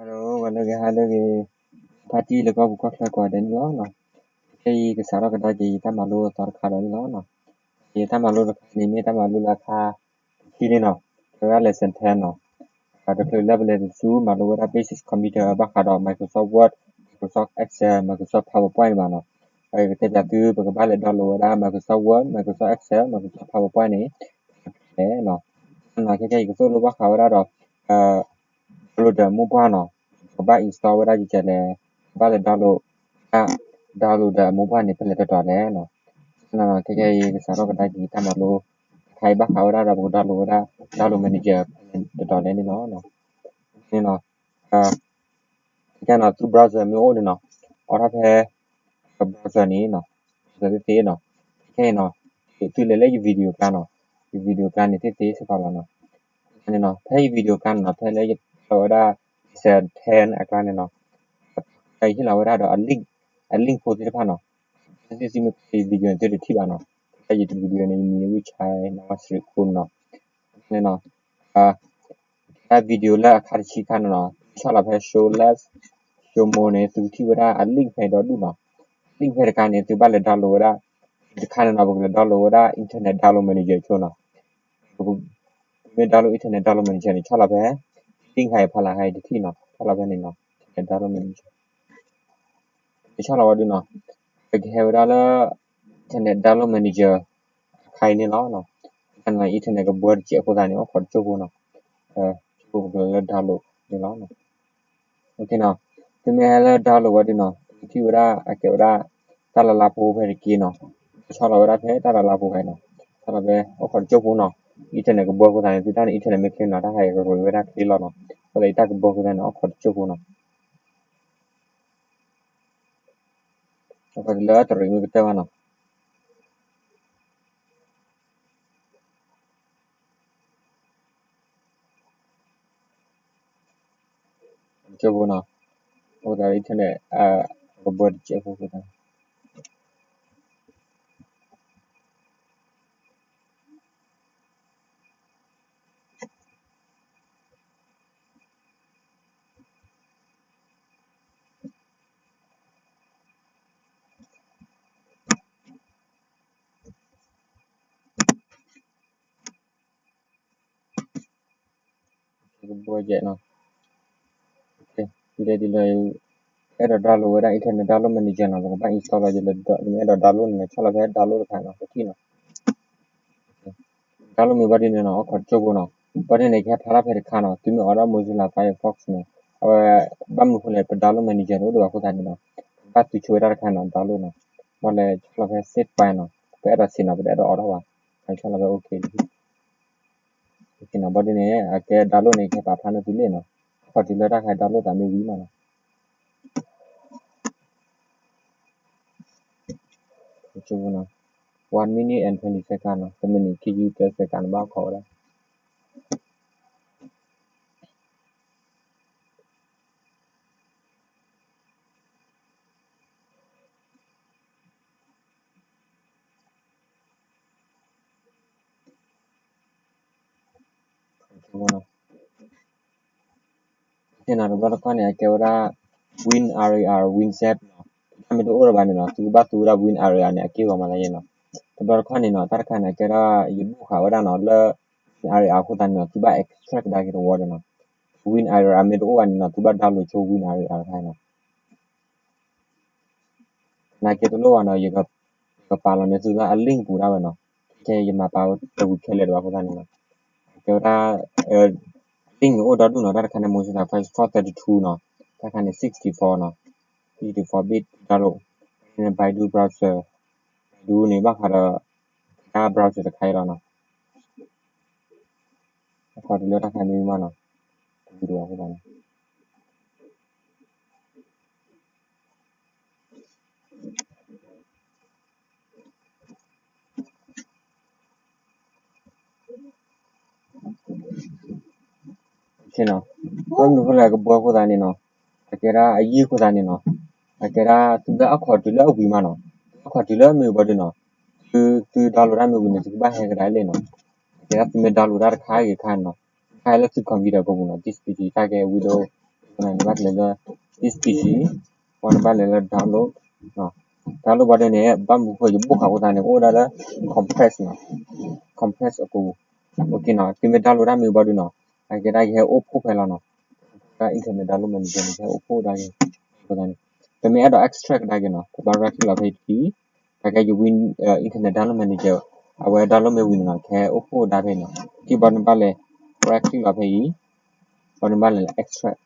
Hello ဂီၤလၢအဂ့ၤ ဟါလၢအဂ့ၤ, ဖါတံၢ်လၢကီၢ်ပူၤကီၢ်ချၢကိးဂၤဒဲးန့ၣ်လီၤ. ခဲအံၤကစးထီၣ်ကဒါက့ၤယတၢ်မၤလိအသီတခါဒီးန့ၣ်လီၤ. ယတၢ်မၤလိတခါန့ၣ် မ့ၢ်တၢ်မၤလိလၢအခါတဆံန့ၣ်လီၤ. ခဲအံၤ lesson ten လီၤ. တချုးလၢပလဲၤတဆူ မၤလိဝဲဒၣ် basic computer ဘၣ်ဃးဒီး Microsoft Word, Microsoft Excel, Microsoft PowerPoint န့ၣ်ဘၣ်လီၤ. ယကတဲဘၣ်သု ပကဘၣ်လဲၤ download ဝဲဒၣ် Microsoft Word, Microsoft Excel, Microsoft PowerPoint န့ၣ် ဖဲလဲၣ်လီၤ. ခဲအံၤ ခဲအံၤ ယကသိၣ်လိဘၣ်ဃးဝဲဒၣ်ဒီး download ဒီးမိၢ်ပှၢ်လီၤ. ပကဘၣ် install ဝဲဒၣ်ဒ်လဲၣ်, ပကဘၣ်လဲၤ download ဝဲဒၣ် download ဒီးမိၢ်ပှၢ်န့ၣ် ဖဲလဲၣ်တတီၤလဲၣ်လီၤ. ခဲအံၤ ခဲအံၤ ခဲအံၤ ယကစးထီၣ်ကဒါက့ၤတၢ်မၤလိတခါအံၤ ဘၣ်ဃးဝဲဒၣ်ဒီးပက download ဝဲဒၣ် download manager ဖဲလဲၣ်တတီၤလဲၣ်န့ၣ်လီၤ. ခဲအံၤ သု browser မ့ၢ်အိၣ်န့ၣ်လီၤ, အိးထီၣ်ဖဲ browser န့ၣ်လီၤ, browser သ့သ့လီၤ. ခဲအံၤလီၤ, သုလဲၤလၢယ video ကျါလီၤ, ယ video ကျါန့ၣ် သ့သ့စ့ၢ်ကီးလီၤ. န့ၣ်လီၤ, ဖဲယ video ကျါန့ၣ်လီၤ, ဖဲလၢယဖျါဝဲဒၣ် lesson ten အကျါန့ၣ်လီၤ. ယဟ့ၣ်လီၤဝဲဒၣ်ဒီး အ link, အ link ဖိသ့ၣ်တဖၣ်လီၤ. သုမ့ၢ်ဖျါယ video န့ၣ် သုတထံၣ်ဘၣ်လီၤ. ဖဲယ video န့ၣ် ယမံၤ ဝံၣ်ဆဲ နဝစရံ ခိၣ်လီၤ. န့ၣ်လီၤ, တၢ် video လၢအခါတဆံခါန့ၣ်လီၤ, ဆီၣ်လီၤဖဲ show less, show more န့ၣ် သုကထံၣ်ဝဲဒၣ်အ link ဖဲဒီဒူၣ်လီၤ. link ဖဲတခါန့ၣ် သုဘၣ်လဲၤ download ဝဲဒၣ်, တခါန့ၣ်လီၤ ပကလဲၤ download ဝဲဒၣ် Internet Download Manager ဆိလီၤ. ပမ့ၢ် download Internet Download Manager န့ၣ် ဆီၣ်လီၤဖဲ link ခါအံၤဖီလာ်ခါအံၤတထံၣ်လီၤ, ဆီၣ်လီၤဖဲန့ၣ်လီၤ, Internet Download Manager န့ၣ် ဆီၣ်လီၤဝဲဒၣ်လီၤ, ပကဟဲဝဲဒၣ်လၢ Internet Download Manager အခါအံၤန့ၣ်လီၤ. တခါန့ၣ်လီၤ Internet ကဘှီတစဲးအဃိသတးန့ၣ် အိၣ်ခိးတစိၢ်ဖိလီၤ. ဆိပကလဲၤလၢ download န့ၣ်လီၤ. သုမ့ၢ်ဟဲလၢ download ဝဲဒၣ်လီၤ သုထံၣ်ဝဲဒၣ် အကဲဝဲဒၣ် တၢ်လၢ်လၢ်ဖိဖဲတက့ၢ်လီၤ. ဆီၣ်လီၤဝဲဒၣ်ဖဲတၢ်လၢ်လၢ်ဖိဖဲလီၤ, ဆီၣ်လီၤဖဲ အိၣ်ခိးတစိၢ်ဖိလီၤ. Internet ကဘှီအဃိသတးန့ၣ် သုတၢ်န့ၣ် Internet မ့ၢ်ချ့လီၤ တၢ်ခါအံၤကရ့ဝဲဒၣ်ချ့လီၤလီၤ. အဃိသတး တၢ်ကဘှီအဃိသတးန့ၣ် အိၣ်ခိးတစိၢ်ဖိလီၤ. အဃိလၢတရံးမ့ၢ်ကတၢၢ်ဘၣ်လီၤ. တစိၢ်ဖိလီၤ, အဃိသတး Internet ကဘှီတစဲးဖိအဃိသတး ကဘှီယဲၢ်လီၤ. ဒ်လဲၣ်ဒ်လဲၣ်, အဲၣ်ဒိး download ဝဲဒၣ် Internet Download Manager လီၤ, ပကဘၣ် install လီၤ, ယမ့ၢ်အဲၣ်ဒိး download န့ၣ် ဆီၣ်လီၤဖဲ download တခါလီၤ, ကထံၣ်လီၤ. download မ့ၢ်ဘၣ်ဒ်န့ၣ်လီၤ, အိၣ်ခိးတစိၢ်ဖိလီၤ. ဘၣ်ဒ်န့ၣ် ကဟဲဖျါထီၣ်ဖဲတခါလီၤ, သုမ့ၢ်အိးထီၣ် Mozilla Firefox န့ၣ် အဝဲ ဘၣ်မနုၤအဃိလဲၣ် ပ download manager တအိၣ်ဒံးဘၣ်အဃိသတးန့ၣ်လီၤ, ပကဘၣ်သူဆိဝဲဒၣ်တခါလီၤ download လီၤ. ဘၣ်လဲၣ် ဆီၣ်လီၤဖဲ save file လီၤ, ပအဲၣ်ဒိး save လီၤ, ပတအဲၣ်ဒိးအိးထီၣ်ဘၣ်, ဆီၣ်လီၤဖဲ OK လီၤ. ဘၣ်ဒ်န့ၣ် အကဲ download န့ၣ် ကဟဲပာ်ဖျါန့ၢ်သုလံလီၤ. အိၣ်ခိးတုၤလၢတၢ်ခါ download သးမ့ၢ်ဝံၤမးလီၤ. one minute and twenty second လီၤ, တမံးနံးခံဆံသၢစဲကၣ်န့ၣ် ဘၣ်အိၣ်ခိးဝဲဒၣ်. တဘျီတခီၣ်န့ၣ် အကဲဝဲဒၣ် WinRAR, WinZip လီၤ. တၢ်မ့ၢ်တအိၣ်ဒီးဘၣ်န့ၣ်လီၤ, သုကဘၣ်သူဝဲဒၣ် WinRAR န့ၣ် အက့ၢ်ဂီၤမးလၢယဲလီၤ. တဘျီတခီၣ်န့ၣ်လီၤ, တၢ်တခါန့ၣ် အကဲဒၣ် ယဘိၣ်ဃာ်ဝဲဒၣ်လီၤ လၢ WinRAR အဃိသတးန့ၣ်လီၤ, သုဘၣ် extract ကဒါက့ၤတဝီဒီးလီၤ. WinRAR မ့ၢ်တအိၣ်ဘၣ်န့ၣ်လီၤ, သုဘၣ် download ဆိ WinRAR တခါန့ၣ်လီၤ. နာ်က့တလိၣ်ဘၣ်နီၤ, ယကပာ်လီၤန့ၢ်သုလၢအ link ပူၤဒၣ်ဝဲနီၤ. ခဲအံၤယမၤပာ်ဝဲတဝံၤခဲလၢာ်လၢၤဘၣ် အဃိသတးန့ၣ်လီၤ. ကဲဝဲဒၣ် link န့ၣ်အိၣ်ဒီဒူၣ်နီၤ, တၢ်တခါန့ၣ် Mozilla Firefox thirty-two နီၤ, တၢ်တခါန့ၣ် sixty-four နီၤ, sixty-four bit download, တၢ်တခါန့ၣ် Baidu browser, Baidu န့ၣ် ဘၣ်ဃးဒီး တၢ် browser တခါအံၤလီၤနီၤ. အခီတုၤလၢတၢ်တခါမ့ၢ်မးနီၤ, တဝံၤဒံးဘၣ်အဃိသတးန့ၣ် ဘၣ်မနုၤအဃိလဲၣ် ကဘှီအဃိသတးန့ၣ်နီၤ, အကဲဒၣ်အယံာ်အဃိသတးန့ၣ်နီၤ, အကဲဒၣ်သုဘၣ်အိၣ်ခိးတုၤလၢအဝံၤမးနီၤ, အိၣ်ခိးတုၤလၢမ့ၢ်ဝံၤဘၣ်ဒုးနီၤ, သု သု download တၢ်မ့ၢ်ဝံၤန့ၣ် သုကဘၣ်ဟဲကဒါလံနီၤ, အကဲဒၣ်သုမ့ၢ် download တၢ်တခါဂ့ၤတခါနီၤ, တခါလၢသု computer ကိးပူၤနီၤ, ဒ်စပံးတံ တၢ်ကဲ Windows နဘၣ်လဲၤလၢ this P C ဘၣ်နဘၣ်လဲၤလၢ download, download ဘၣ်ဒီးန့ၣ် ဘၣ်မနုၤဃိယဘိၣ်ဃာ်အဃိသတးန့ၣ် အိၣ်ဝဲဒၣ်လၢ compress နီၤ, compress အကိးပူၤ, နီၤ, သုမ့ၢ် download တၢ်မ့ၢ်ဘၣ်ဒီးနီၤ, အကဲဒၣ်ယဟဲအိၣ်ဖှိၣ်ဖဲလီၤနီၤ, ဒၣ် internet download manager န့ၣ် ယဟဲအိၣ်ဖှိၣ်ဒၣ်က့ၤ, အဃိသတးန့ၣ် ပမ့ၢ်အဲၣ်ဒိး extract ကဒါက့ၤနီၤ ပဘၣ် right click လီၤဖဲအံၤတက့ၢ်, ပကဲယဝံ internet download manager အဝဲ download မ့ၢ်ဝံၤန့ၣ်နီၤ ကဟဲအိၣ်ဖှိၣ်ဒၣ်ဖဲအံၤနီၤ, က့ဘၣ်နဘၣ်လဲၤ right click လီၤဖဲအံၤ, ဘၣ်နဘၣ်လဲၤလၢ extract,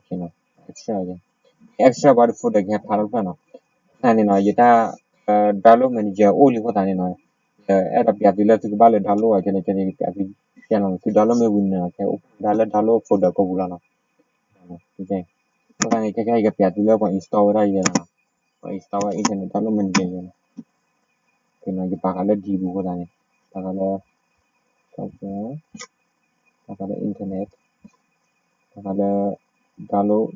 န့ၣ် extract ဘၣ်ဒီး folder ကဟဲဖျါထီၣ်တဖျၢၣ်နီၤ, အဃိသတးန့ၣ်နီၤ ယတၢ် download manager အိၣ်လံအဃိသတးန့ၣ်နီၤ, ယအဲၣ်ဒိးပျးသုလၢသုကဘၣ်လဲၤ download အီၤကဲလဲၣ်ကဲလဲၣ် ယကပျးသု, ကဲလီၤ သု download မ့ၢ်ဝံၤန့ၣ်နီၤ ကဟဲအိၣ်ဖှိၣ်ဒၣ်လၢ download folder ကိးပူၤလီၤနီၤ, အဃိသတးန့ၣ် ခဲခဲအံၤယကပျးသုလၢပှၤ install ဝဲဒၣ်ယဲလီၤနီၤ, ပှၤ install ဝဲ internet download manager ယဲလီၤ, ယပာ်ဃာ်လၢ D ပူၤအဃိသတးန့ၣ်, ပာ်ဃာ်လၢ software, ပာ်ဃာ်လၢ internet, ပာ်ဃာ်လၢ download,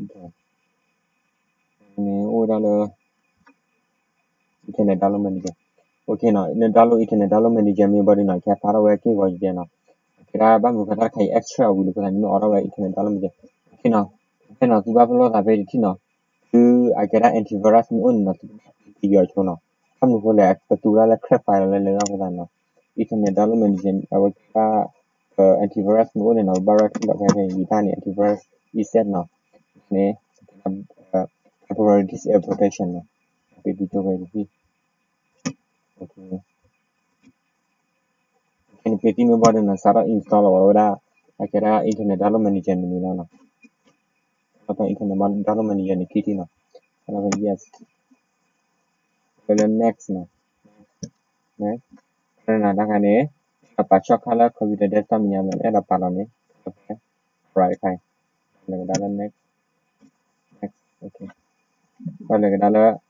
န့ၣ်အိၣ်ဝဲဒၣ်လၢ internet download manager, န download internet download manager မ့ၢ်ဘၣ်ဒီးနီၤ ကဟဲဖျါထီၣ်ဝဲက့ၢ်ဂီၤယဲနီၤ, အကဲဒၣ်ဘၣ်မနုၤဃိတၢ်တခါအံၤ extract အဝံၤလံအဃိသတးန့ၣ် မ့ၢ်အိးထီၣ်ဝဲ internet download manager, ဖဲနီၤ သုဘၣ်ပလီၢ်သးဖဲတထံၣ်နီၤ, သုအကဲဒၣ် antivirus မ့ၢ်အိၣ်န့ၣ်နီၤ သုကဘၣ်ပံၤအီၤဆိနီၤ, ဘၣ်မနုၤဃိလဲၣ် ပသူဝဲဒၣ်လၢ crack file လီၤလၢလၢအဃိသတးနီၤ, internet download manager အဝဲကဲဒၣ် antivirus မ့ၢ်အိၣ်န့ၣ်နီၤ ပဘၣ် right click လီၤဖဲဖဲအံၤ ယတၢ်န့ၣ် antivirus reset နီၤ, န့ၣ် temporary disable protection နီၤ, ပံၤတကၠိဖဲတထံၣ်, ခဲန့ၣ် ပံၤတထံၣ်မ့ၢ်ဘၣ်ဒီးနီၤ စးထီၣ် install လီၤဝဲဒၣ်, အကဲဒၣ် internet download manager န့ၣ်မ့ၢ်လီၤနီၤ, စးထီၣ် internet download manager န့ၣ်ခံထံၣ်နီၤ, စးထီၣ်ဖဲ yes, လၢ next နီၤ, next, တၢ်ခါန့ၣ် အဲၣ်ဒိးပာ် shortcut လၢ computer desktop မ့ၢ်ညါမ့ၢ် အဲၣ်ဒိးပာ်လီၤန့ၣ်, ဖဲ right တခါအံၤ, လဲၤကဒါလၢ next, next, ဘၣ်လဲၤကဒါလၢ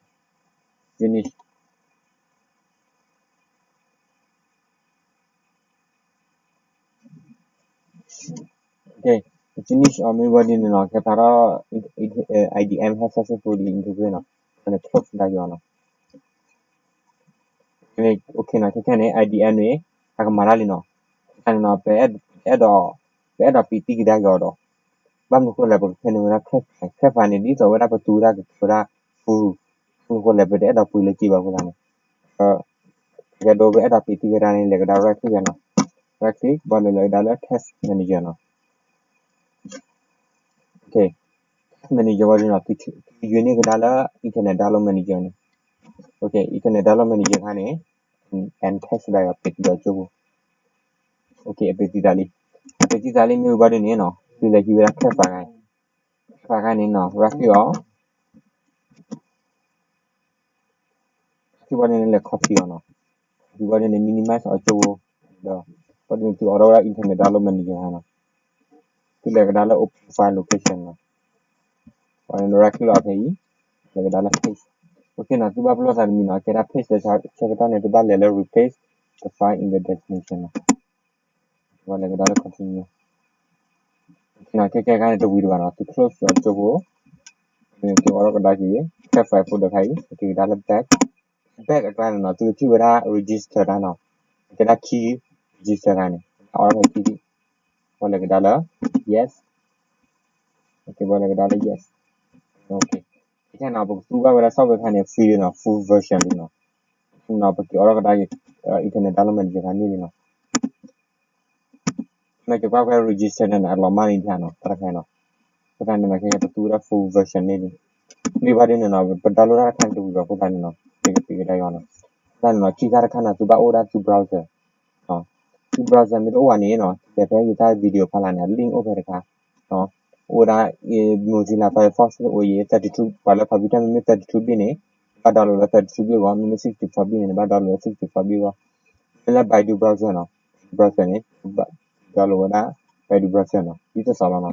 finish, finish အီၤမ့ၢ်ဘၣ်ဒ်န့ၣ်နီၤ ကဲဖျါထီၣ် IDM ဟဲ successfully integrate နီၤ, န့ၣ် close ကဒါက့ၤအီၤနီၤ, ခဲခဲန့ၣ် IDM န့ၣ် အကမၤတၢ်လံနီၤ, အဃိသတးန့ၣ်နီၤ ပအဲၣ်ဒိး, ပအဲၣ်ဒိးပံၤတံၢ်ကဒါက့ၤအီၤဒီး, ဘၣ်မနုၤဃိလဲၣ် ပကဖဲန့ၣ်ဝဲဒၣ် crack file, crack file န့ၣ် ဒ်သိးဝဲဒၣ်ပသူဝဲဒၣ်ကကဲဝဲဒၣ် full, ဘၣ်မနုၤဃိလဲၣ် ပတအဲၣ်ဒိးပှ့ၤလၢစ့ဘၣ်အဃိသတးန့ၣ်, ကဲဒိ ပအဲၣ်ဒိးပံၤတံၢ်ကဒါန့ၣ် လဲၤကဒါ right click နီၤ, right click ဘၣ်လဲၤလဲၤကဒါလၢ test manager နီၤ, test manager ဘၣ်ဒ်နီၤ သုယုၢ်န့ၢ်ကဒါလၢ internet download manager န့ၣ်, internet download manager ခါန့ၣ် and test ဒၣ်ယွၤ ပံၤတံၢ်ဒီးကၠိဖိ, အပံၤတံၢ်သးလံ, အပံၤတံၢ်သးလံမ့ၢ်ဝံၤဘၣ်ဒ်န့ၣ်နီၤ သုလဲၤဟံးဝဲဒၣ် crack file, crack file ခါန့ၣ်နီၤ right click အီၤ click ဘၣ်ဒ်န့ၣ် လဲၤ copy အီၤနီၤ, copy ဘၣ်ဒ်န့ၣ် minimize အီၤကၠိဖိ, ဒီး ဘၣ်ဒ်န့ၣ် သုအိးထီၣ်ဝဲဒၣ် internet download manager နီၤ, သုလဲၤကဒါလၢ open file location နီၤ, ဘၣ်ဒ်န့ၣ် right click လီၤဖဲအံၤ, လဲၤကဒါလၢ paste, အဃိသတးနီၤ သုဘၣ်ပလီၢ်သးတမံၤနီၤ ကဲဒၣ် paste လၢဆၢကတီၢ်န့ၣ် သုဘၣ်လဲၤလၢ replace the file in the destination နီၤ, ဘၣ်လဲၤကဒါလၢ continue ခဲခဲခါန့ၣ် တဝံၤတဘၣ်နီၤ သု close အီၤကၠိဖိ, သုအိးထီၣ်ကဒါက့ၤ crack file folder ခါအံၤ က့ၤကဒါလၢ back, back အကျါန့ၣ်နီၤ သုကထံၣ်ဝဲဒၣ် register တၢ်နီၤ, ကဲဒၣ် key register တၢ်န့ၣ် အိးထီၣ်ဖဲ key, ဘၣ်လဲၤကဒါလၢ yes, ဘၣ်လဲၤကဒါလၢ yes, ခဲခဲနီၤ ပကသူဘၣ်ဝဲဒၣ် software ခါန့ၣ် free လံနီၤ full version လံနီၤ, နီၤ ပက့ၤအိးထီၣ်ကဒါက့ၤ internet download manager ခါန့ၣ်လံနီၤ မ့ၢ်ကကွၢ်ဖဲ register န့ၣ် အလီၤမၢ်န့ၣ်ဒၣ်နီၤ တၢ်တခါနီၤ, အဃိသတးန့ၣ်နီၤ ခဲခဲပသူဝဲဒၣ် full version န့ၣ်လံ, မ့ၢ်ဘၣ်ဒ်န့ၣ်နီၤ ပ download တၢ်တခါန့ၣ်တဝံၤဘၣ်အဃိသတးန့ၣ်နီၤ ပကပံၤကဒါက့ၤအီၤနီၤ, အဃိသတးန့ၣ်နီၤ ခံခါတခါနီၤ သုဘၣ်အိၣ်ဝဲဒၣ်သု browser, သု browser မ့ၢ်တအိၣ်ဘၣ်န့ၣ်နီၤ လဲၤဖဲယတၢ် video ဖီလာ်န့ၣ် အ link အိၣ်ဖဲတခါ, အိၣ်ဝဲဒၣ် Mozilla Firefox အိၣ်ယဲ thirty-two ပှၤလၢ computer မ့မ့ၢ် thirty-two bit န့ၣ် ဘၣ် download လၢ thirty-two bit ဂီၢ်, မ့မ့ၢ် sixty-four bit န့ၣ် ဘၣ် download လၢ sixty-four bit ဂီၢ်, မ့မ့ၢ်လၢ Baidu browser နီၤ browser န့ၣ် download ဝဲဒၣ် Baidu browser နီၤ ဒ်သိးသိးလီၤနီ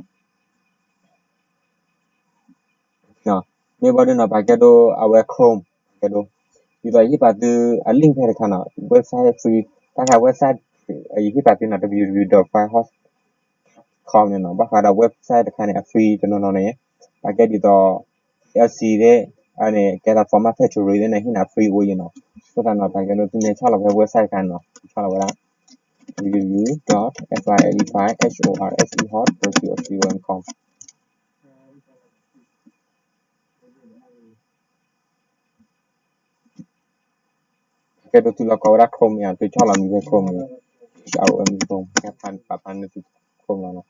ၤ, မ့ၢ်ဘၣ်ဒ်နီၤ ပှၤကဲဒိ အဝဲ Chrome ကဲဒိ, ဒ်သိးယဟ့ၣ်ပာ်သုအ link ဖဲတခါနီၤ website free တၢ်ခါ website ယဟ့ၣ်ပာ်သုနီၤ www dot firehorse dot com န့ၣ်နီၤ ဘၣ်ဃးဒီး website တခါန့ၣ် အ free တနီၤနီၤန့ၣ် ပှၤကဲဒ်သိး CLC သ့ၣ် န့ၣ် ကဲဒ်သိး Format Factory သ့ၣ်န့ၣ် ဟ့ၣ်နၤ free အိၣ်ယဲနီၤ, အဃိသတးနီၤ ပှၤကဲဒိ သုမ့ၢ်ဆီၣ်လီၤဖဲ website တခါနီၤ ဆီၣ်လီၤဝဲဒၣ် www dot firehorse dot com ကဲဒိၣ်သုလီၤကီဝဲဒၣ် Chrome မ့ၢ်ဧါ, သုဆီၣ်လီၤမံၤဖဲ Chrome မ့ၢ်, Chrome မ့ၢ်, ကဲဖးပာ်ဖျါန့ၢ်သု Chrome လီၤနီၤ.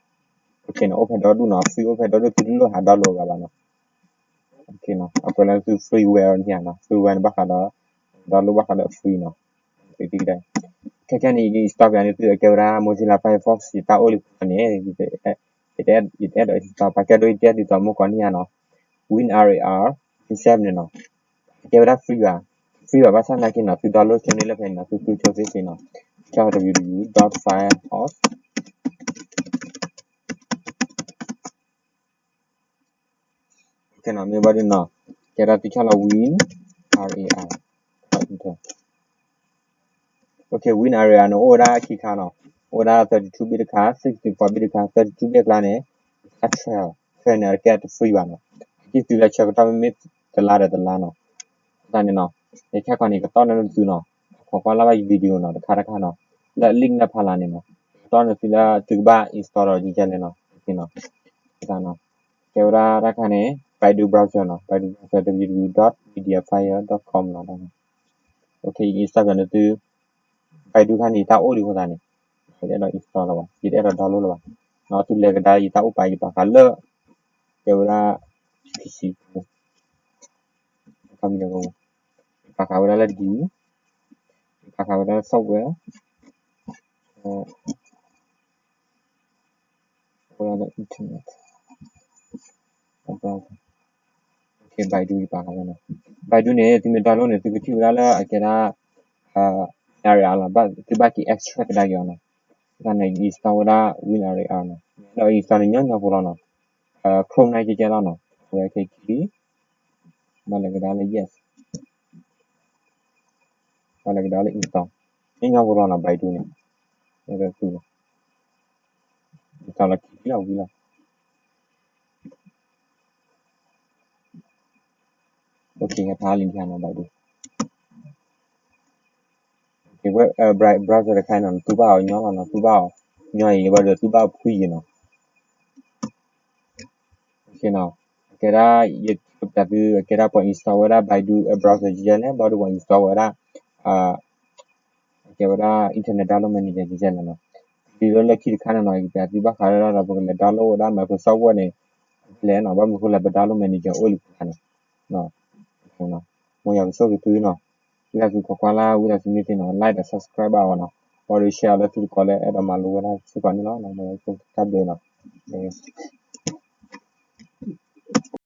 အိၣ်ဖဲဒီဒူၣ်နီၤ, free အိၣ်ဖဲဒီဒူၣ် သုတလိၣ်ဟး download ဂၤဘၣ်နီၤ. အကွဲးလၢသု freeware န့ၣ်ဧါနီၤ, freeware န့ၣ်ဘၣ်ဃးဒီး download ဘၣ်ဃးဒီး free နီၤ. ခဲခဲန့ၣ် install ပၠးန့ၢ်သု အကဲဝဲဒၣ် Mozilla Firefox ယတၢ်အိၣ်လံအဃိန့ၣ် ယတအဲၣ်ဒိး install ပာ်ကဲဒိၣ် ယတအဲၣ်ဒိး install မ့ၢ်ကီးန့ၣ်ဧါနီၤ. WinRAR န့ၣ်နီၤ, အကဲဝဲဒၣ် free ဘၣ်, free ဘၣ်ဘၣ်ဆၣ်နာ်က့နီၤ သု download ဆိန့ၢ်လၢဖဲန့ၣ်နီၤ, သု သုဆိသ့သ့နီၤ, က www dot firefox မ့ၢ်ဘၣ်ဒ်နီၤ, ကဲဒၣ်သုဆီၣ်လီၤ WinRAR, OK, WinRAR န့ၣ် အိၣ်ဝဲဒၣ်ခံခါနီၤ, အိၣ်ဝဲဒၣ် thirty-two bit တခါ, sixty-four bit တခါ, thirty-two bit အကျါန့ၣ် အ trial, trial န့ၣ် အကဲတ free ဘၣ်နီၤ, အကံၢ်သုလၢဆၢကတီၢ်မ့မ့ၢ်တလါဒီးတလါနီၤ. အဃိသတးန့ၣ်နီၤ, ယခဲခီန့ၣ် ကတီၢ်န့ၢ်သုနီၤ, ခိးကွၢ်လၢ်ဘၣ်ယ video နီၤ တခါတခါနီၤ, လၢ link လၢဖးလၢ်န့ၣ်နီၤ, ကတီၢ်န့ၢ်သုလၢသုကဘၣ် install ဒီး ယကလဲၣ်နီၤ, ကဲဝဲဒၣ်တၢ်ခါန့ၣ် Baidu browser နီၤ, Baidu browser, www dot mediafire dot com နီၤ, OK, install ပၠးန့ၢ်သု Baidu ခါန့ၣ် ယတၢ်အိၣ်ဒံးအဃိသတးန့ၣ် ယတအဲၣ်ဒိး install လၢၤဘၣ်, ယတအဲၣ်ဒိး download လၢၤဘၣ်, သုလဲၤကဒါ ယတၢ်အိၣ်ပာ် ယပာ်ဃာ်လၢ ကဲဝဲဒၣ် PC ပူၤ, ပာ်ဃာ်ဝဲဒၣ်လၢဒ်, ပာ်ဃာ်ဝဲဒၣ်လၢ software, ဝဲဒၣ်လၢ internet, Baidu ယပာ်ဃာ်လၢ Baidu န့ၣ် သုမ့ၢ် download န့ၣ် သုကထံၣ်ဝဲဒၣ်လၢအကဲဒၣ် WinRAR လီၤ, သုဘၣ်က့ၤ extract ကဒါက့ၤအီၤနီၤ, အဃိသတးန့ၣ် install ဝဲဒၣ် WinRAR နီၤ, ဒီး install န့ၣ် ညီညီဖိလီၤနီၤ, Chrome န့ၣ် ကဲကဲလီၤနီၤ, ဝဲခဲခံ ဘၣ်လဲၤကဒါလၢ yes, ဘၣ်လဲၤကဒါလၢ install, ညီညီဖိလီၤနီၤ Baidu န့ၣ်, install လီၤခံလီၤဝံၤလီၤ, OK, ဖးလံနီၤ Baidu, browser တခါနီၤ နသူဘၣ်အီၤညီလီၤနီၤ, သူဘၣ်အီၤညီအံၤ ဘၣ်ဒီးသူဘၣ်အီၤဖှံယံၤနီၤ, ကဲဒၣ် ယကပျးသု ကဲဒၣ်ပှၤ install ဝဲဒၣ် Baidu browser ယဲန့ၣ် ဘၣ်ဒီးပှၤ install ဝဲဒၣ် ကဲဝဲဒၣ် internet download manager ယဲန့ၣ်နီၤ, ဒ်သိးလၢခံတခါန့ၣ်နီၤ ယကပျးသုဘၣ်ဃးဝဲဒၣ်ဒီး ပကလဲၤ download ဝဲဒၣ် Microsoft Word န့ၣ် ဖဲလဲၣ်နီၤ, ဘၣ်မနုၤအဃိလဲၣ် ပ download manager အိၣ်လံဖဲန့ၣ်, မ်ယွၤကဆိၣ်ဂ့ၤသုနီၤ, ဝံသးစူၤခိးကွၢ်လၢ် ဝံသးစူၤမ့ၢ်သ့နီၤ like ဒီး subscribe ဘၣ်အီၤနီၤ, ဘၣ်ဒီး share အီၤလၢသုတကိးလၢအဲၣ်ဒိးမၤလိဝဲဒၣ်စ့ၢ်ကီးန့ၣ်လီၤ, မ်ယွၤကဆိၣ်ဂ့ၤတၢ်ဘျုးနီၤ.